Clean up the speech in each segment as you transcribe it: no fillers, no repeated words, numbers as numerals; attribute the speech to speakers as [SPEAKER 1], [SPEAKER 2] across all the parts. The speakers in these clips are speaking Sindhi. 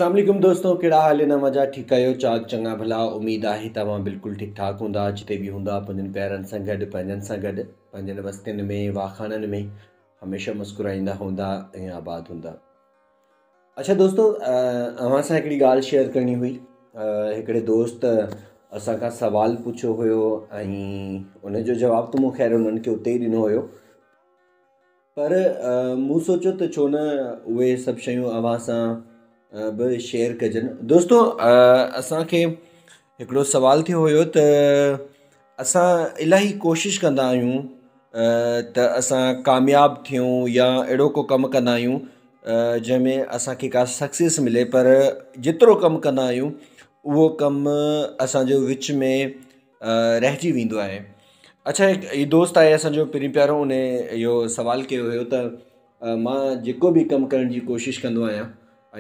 [SPEAKER 1] اسلام عليڪم دوستو ڪهڙا حال آهن اوهان جا ٺيڪ آهيو چاڪ چڱا ڀلا اميد آهي توهان بلڪل ٺيڪ ٺاڪ هوندا جتي به هوندا پنهنجن پيارن سان گڏ پنهنجن سان گڏ پنهنجن وستين ۾ واخانن ۾ هميشه مسڪرائيندا هوندا ۽ آباد هوندا اڇا دوستو اوهان سان هڪڙي ڳالهه شيئر ڪرڻي هئي هڪڙي دوست اسان کان سوال پڇيو هيو ۽ ان جو جواب ته مون خير انهن کي اتي ئي ڏنو هيو پر مون سوچيو ته ڇو نه اهي سڀ شيون اوهان سان به شيئر ڪجن دوستو اسان کي هڪڙو سوال ٿيو هيو ته اسان الاهي ڪوشش ڪندا آهيون ته اسان ڪامياب ٿيون يا اهڙو ڪو ڪم ڪندا آهيون جنهن ۾ اسان کي ڪا سڪسيس ملي پر جيترو ڪم ڪندا آهيون اهو ڪم اسان جو وچ ۾ رهجي ويندو آهي. اڇا هي دوست آهي اسان جو پرين پيارو ان اهو سوال ڪيو هيو ته مان جيڪو به ڪم ڪرڻ جي ڪوشش ڪندو آهيان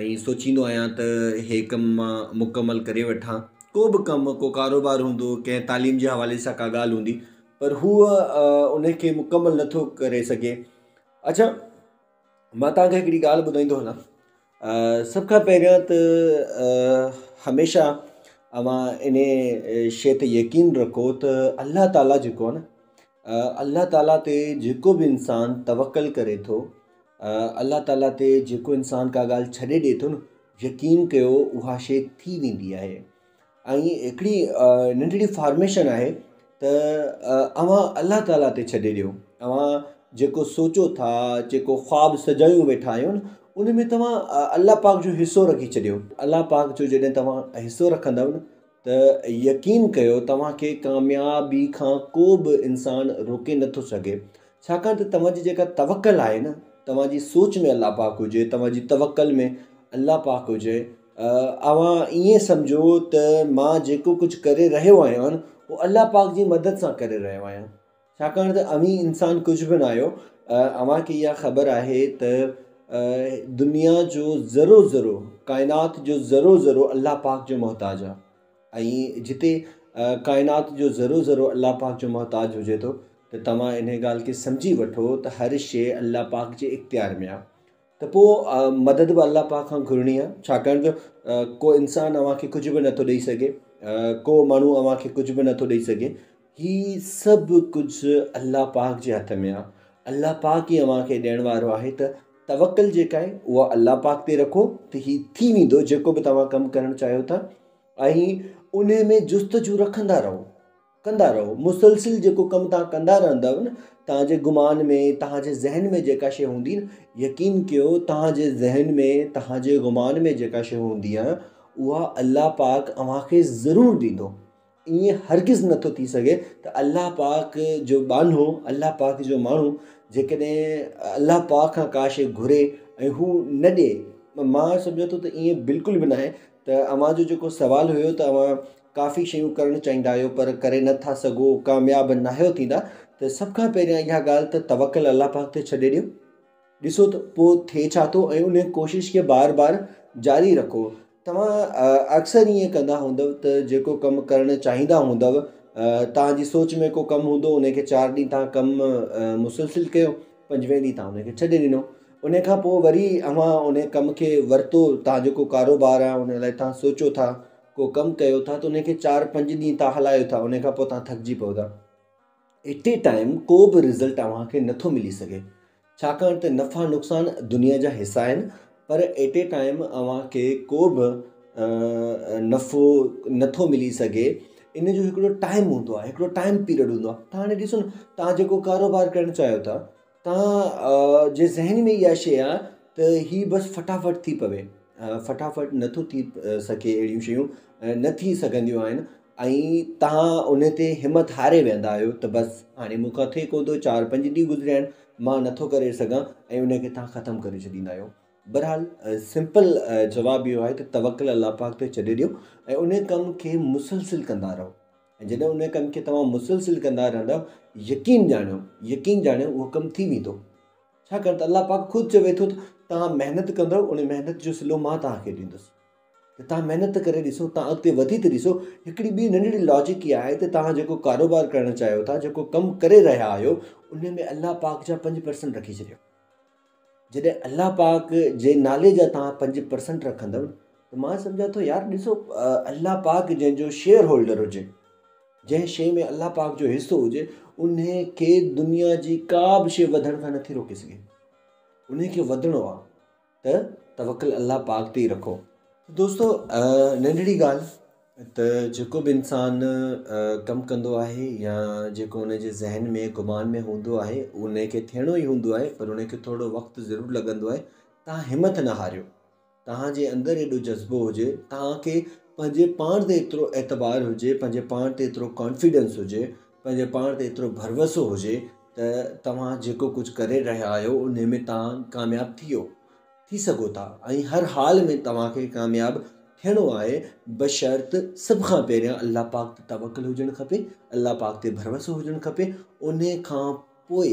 [SPEAKER 1] ۽ سوچيندو آهيان ته هي ڪم مان مڪمل ڪري وٺان ڪو به ڪم ڪو ڪاروبار هوندو ڪنهن تعليم جي حوالي سان ڪا ڳالهه هوندي پر هو ان کي مڪمل نٿو ڪري سگهي اڇا مان توهان کي هڪڙي ڳالهه ٻڌائيندو هلان سڀ کان پهريان ته هميشه اوهان ان شيء تي يقين رکو ته الله تعاليٰ جيڪو آهي نه الله تعاليٰ تي جيڪو به انسان توڪل ڪري ٿو الله تعاليٰ تي جيڪو انسان ڪا ڳالهه ڇڏي ڏئي ٿو نه يقين ڪيو اها شيء ٿي ويندي آهي ۽ هڪڙي ننڍڙي فارميشن آهي ته اوهان الله تعاليٰ تي ڇڏي ڏيو اوهان جيڪو سوچو ٿا جيڪو خواب سجايون ويٺا آهيو نه ان ۾ توهان الله پاڪ جو حصو رکي ڇڏيو الله پاڪ جو جڏهن توهان حصو رکندؤ نه ته يقين ڪيو توهان کي ڪاميابي کان ڪو به انسان روڪي نٿو سگهي ڇاڪاڻ ته توهان جي جيڪا توڪل آهي نه توهان جي سوچ ۾ الله پاڪ هجي توهان جي توڪل ۾ الله پاڪ هجي اوهان ائين سمجهو ته مان جيڪو ڪجهه ڪري رهيو آهيان اهو الله پاڪ جي مدد سان ڪري رهيو آهيان ڇاڪاڻ ته اوهين انسان ڪجهه به نه آهيو اوهان کي اها خبر آهي ته دنيا جو ذرو ذرو ڪائنات جو ذرو ذرو الله پاڪ جو محتاج آهي ۽ جتي ڪائنات جو ذرو ذرو الله پاڪ جو محتاج هجي ٿو ته توهان ان ڳالهه کي سمجهي وٺو ته هر شيء الله پاڪ جي اختيار ۾ آهي ته پوء مدد به الله پاڪ کان گهرڻي آهي ڇاڪاڻ جو ڪو انسان اوهان کي ڪجهه به نٿو ڏئي سگهي ڪو ماڻهو اوهان کي ڪجهه به نٿو ڏئي سگهي هي سڀ ڪجهه الله پاڪ جي هٿ ۾ آهي الله پاڪ ئي اوهان کي ڏيڻ وارو آهي ته توڪل جيڪا آهي اها الله پاڪ تي رکو ته هي ٿي ويندو جيڪو به توهان ڪم ڪرڻ چاهيو ٿا ۽ ان ۾ جستجو رکندا رهو ڪندا رهو مسلسل جيڪو ڪم توهان ڪندا رهندؤ نه توهان جي گمان ۾ توهان جي ذهن ۾ جيڪا شيء هوندي نه يقين ڪيو توهان جي ذهن ۾ توهان جي گمان ۾ جيڪا شيء هوندي آهي اها الله پاڪ اوهان کي ضرور ڏيندو ائين هرگز نٿو ٿي سگهي ته الله پاڪ جو ٻانهو الله پاڪ جو ماڻهو جيڪڏهن الله پاڪ کان ڪا شيء گهري ۽ هو نه ڏئي مان سمجهان ٿو ته ائين بلڪل به ناهي ته اوهان جو جيڪو سوال هيو ته اوهان ڪافي شيون ڪرڻ چاهيندا آهيو پر ڪري نه ٿا سگهو ڪامياب ناهيو ٿيندا ته سڀ کان پهريان اها ڳالهه ته توڪل الله پاڪ تي ڇڏي ڏيو ڏسو ته پوء ٿئي ڇا ٿو ۽ ان ڪوشش کي بار بار جاري رکو توهان اڪثر ائين ڪندا هوندؤ ته جيڪو ڪم ڪرڻ چاهيندا هوندؤ توهان جي سوچ ۾ ڪو ڪم هوندو ان کي چار ڏينهن توهان ڪم مسلسل ڪيو پنجوين ڏينهن توهان ان کي ڇڏي ڏنو ان کان پوء وري اوهان ان ڪم کي ورتو توهان جيڪو ڪاروبار آهي ان لاء توهان سوچو ٿا ڪو ڪم ڪيو ٿا ته ان کي چار پنج ڏينهن توهان هلايو ٿا ان کان پوء توهان ٿڪجي پئو ٿا ايٽ اي ٽائيم ڪو به رزلٽ اوهان کي نٿو ملي سگهي ڇاڪاڻ ته نفع نقصان دنيا جا حصا آهن پر ايٽ اي ٽائيم اوهان کي ڪو به نفعو نٿو ملي سگهي ان جو هڪڙو ٽائيم هوندو آهي هڪڙو ٽائيم پيريڊ هوندو آهي توهان هاڻي ڏسو نه توهان جيڪو ڪاروبار ڪرڻ چاهيو ٿا توهان جي ذهن ۾ اها شيء آهي ته هي بس فٽافٽ ٿي پوي فٽافٽ نٿو ٿي سگهي اهڙيون شيون نه ٿي سگهنديون آهن ۽ توهان ان تي همت هاري ويهندا آهيو ته بس هاڻي مون کان ٿئي ڪونه ٿو چار پنج ڏينهن گذريا آهن مان نٿو ڪري سگهان ۽ ان کي توهان ختم ڪري ڇڏيندا آهيو بهرحال سمپل جواب اهو آهي ته توڪل الله پاڪ تي ڇڏي ڏيو ۽ ان ڪم کي مسلسل ڪندا رهو ۽ جڏهن ان ڪم کي توهان مسلسل ڪندا رهندؤ يقين ڄاڻيو يقين ڄاڻيو اهو ڪم ٿي ويندو ڇاڪاڻ ته الله پاڪ خود چوي ٿو ته توهان محنت ڪندؤ ان محنت جو صلو مان توهان کي ڏيندس ته توهان محنت ڪري ڏسو توهان اڳتي وڌي ته ڏسو هڪڙي ٻي ننڍڙي لاجڪ اها آهي ته توهان جيڪو ڪاروبار ڪرڻ چاهيو ٿا جيڪو ڪم ڪري رهيا آهيو ان ۾ الله پاڪ جا 5% رکي ڇڏيو جڏهن الله پاڪ جي نالي جا توهان 5% رکندؤ ته مان سمجهان ٿو يار ڏسو الله پاڪ جنهن جو شيئر هولڊر هجي جنهن شيء ۾ الله پاڪ جو حصو هجي انهي کي دنيا جي ڪا به شيء وڌڻ کان نٿي روڪي سگهي انهي کي وڌڻو آ ته توڪل الله پاڪ تي ئي رکو. دوستو ننڍڙي ڳالهه ته جيڪو به انسان ڪم ڪندو آهي يا جيڪو ان جي ذهن ۾ گمان ۾ هوندو آهي ان کي ٿيڻو ئي هوندو آهي پر ان کي ٿورو وقت ضرور لڳندو آهي توهان همت نه هاريو توهان جي اندر ايڏو جذبو هجي، توهان کي پنهنجي پاڻ تي ايترو اعتبار هجي، پنهنجي پاڻ تي ايترو ڪانفيڊنس هجي، پنهنجي پاڻ تي ايترو ڀروسو هجي ته توهان جيڪو ڪجهه ڪري رهيا آهيو انهي ۾ توهان ڪامياب ٿيو ٿي سگهو ٿا ۽ هر حال ۾ توهان کي ڪامياب ٿيڻو آهي بشرط سڀ کان پهريان الله پاڪ تي توڪل هجڻ کپي، الله پاڪ تي ڀروسو هجڻ کپي، انهي کان پوء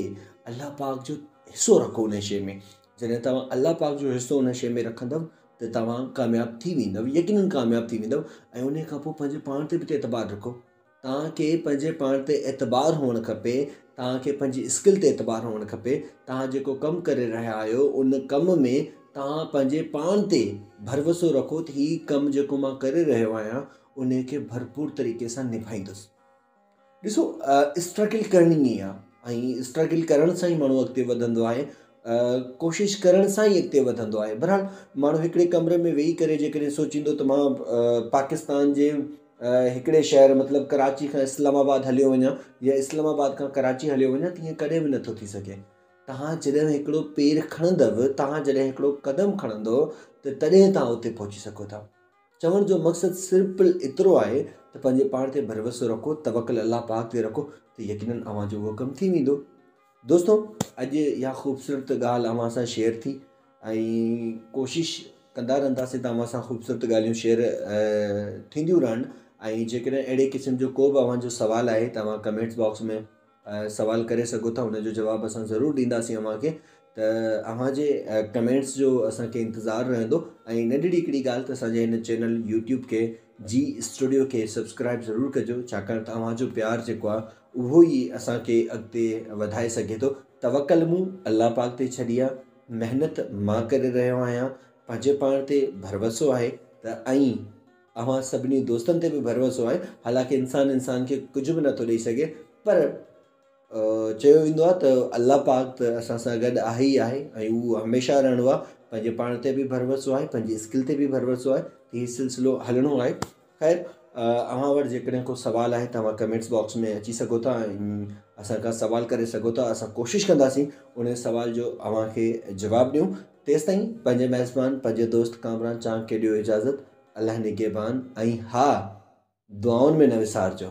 [SPEAKER 1] الله پاڪ جو حصو رکو انهي شيء ۾. جڏهن توهان الله پاڪ جو حصو ان شيء ۾ رکندؤ ته توهان ڪامياب ٿي ويندؤ يقينن ڪامياب ٿي ويندؤ ۽ انهي کان پوء پنهنجي پاڻ تي به ته اعتبار رکو توهان کي پنهنجي پاڻ تي اعتبار هئڻ کپي توهان کي پنهنجي اسڪل تي اعتبار هئڻ کپي توهان جيڪو ڪم ڪري رهيا آهيو ان ڪم ۾ توهان پنهنجي پاڻ تي ڀروسو رکو ته هي ڪم جيڪو مان ڪري رهيو آهيان انهي کي ڀرپور طريقي سان نڀائيندس ڏسو اسٽرگل ڪرڻي ئي آ ۽ اسٽرگل ڪرڻ سان ئي ماڻهو اڳتي وڌندو آهي ڪوشش ڪرڻ سان ئي اڳتي وڌندو آهي بهرحال ماڻهو هڪڙي ڪمري ۾ ويهي ڪري جيڪڏهن سوچيندو ته مان پاڪستان جي هڪڙي شهر مطلب ڪراچي کان اسلام آباد هليو وڃان يا اسلام آباد کان ڪراچي هليو وڃان ته ائين ڪڏهن به نٿو ٿي سگهي توهان جڏهن هڪڙو پير کڻندؤ توهان جڏهن هڪڙو قدم کڻندؤ ته تڏهن توهان اتي پهچي سگهو ٿا چوڻ جو مقصد سمپل ايترو آهي ته پنهنجي پاڻ تي ڀروسو رکو توڪل الله پاڪ تي رکو ته يقينن اوهان جو اهو ڪم ٿي ويندو. دوستو اڄ اها خوبصورت ڳالهه اوهان سان شيئر ٿي ۽ ڪوشش ڪندا رهنداسين ته اوهان سان خوبصورت ڳالهيون شيئر ٿينديون رهن ۽ جيڪڏهن اهڙي قسم جو ڪو به اوهان جو سوال آهي ته اوهان ڪمينٽس باڪس ۾ سوال ڪري سگهو ٿا ان جو جواب اسان ضرور ڏينداسين اوهان کي ته اوهان جي ڪمينٽس جو اسان کي انتظار رهندو ۽ ننڍڙي هڪڙي ڳالهه ته اسان جي هن چينل يوٽيوب کي جي اسٽوڊيو کي سبسڪرائب ضرور ڪجو ڇاڪاڻ ته اوهان جو پيار جيڪو آهي اهو ئي اسان کي اڳتي وڌائي سگهي ٿو توڪل مون الله پاڪ تي ڇڏي آهي محنت مان ڪري رهيو آهيان پنهنجي پاڻ تي ڀروسو آهي ته ۽ اوهان سڀني دوستن تي به ڀروسو آهي حالانڪه انسان انسان کي ڪجهه به نٿو ڏئي سگهي پر چيو ويندو آهي ته الله پاڪ ته اسان سان گڏ آهي ئي آهي ۽ اهو هميشه رهڻو آهي پنهنجي پاڻ تي به ڀروسو آهي پنهنجي اسڪل تي به ڀروسو آهي ته هي سلسلو هلڻو آهي خير اوهان وٽ جيڪڏهن ڪو سوال آهي ته اوهان ڪمينٽس باڪس ۾ اچي سگهو ٿا ۽ اسان کان سوال ڪري سگهو ٿا اسان ڪوشش ڪنداسين ان سوال جو اوهان کي جواب ڏيون تيستائين پنهنجي ميزبان پنهنجي دوست ڪامران چانگ کي ڏيو اجازت الله نگهبان ۽ ها دعائن ۾ نه وسارجو.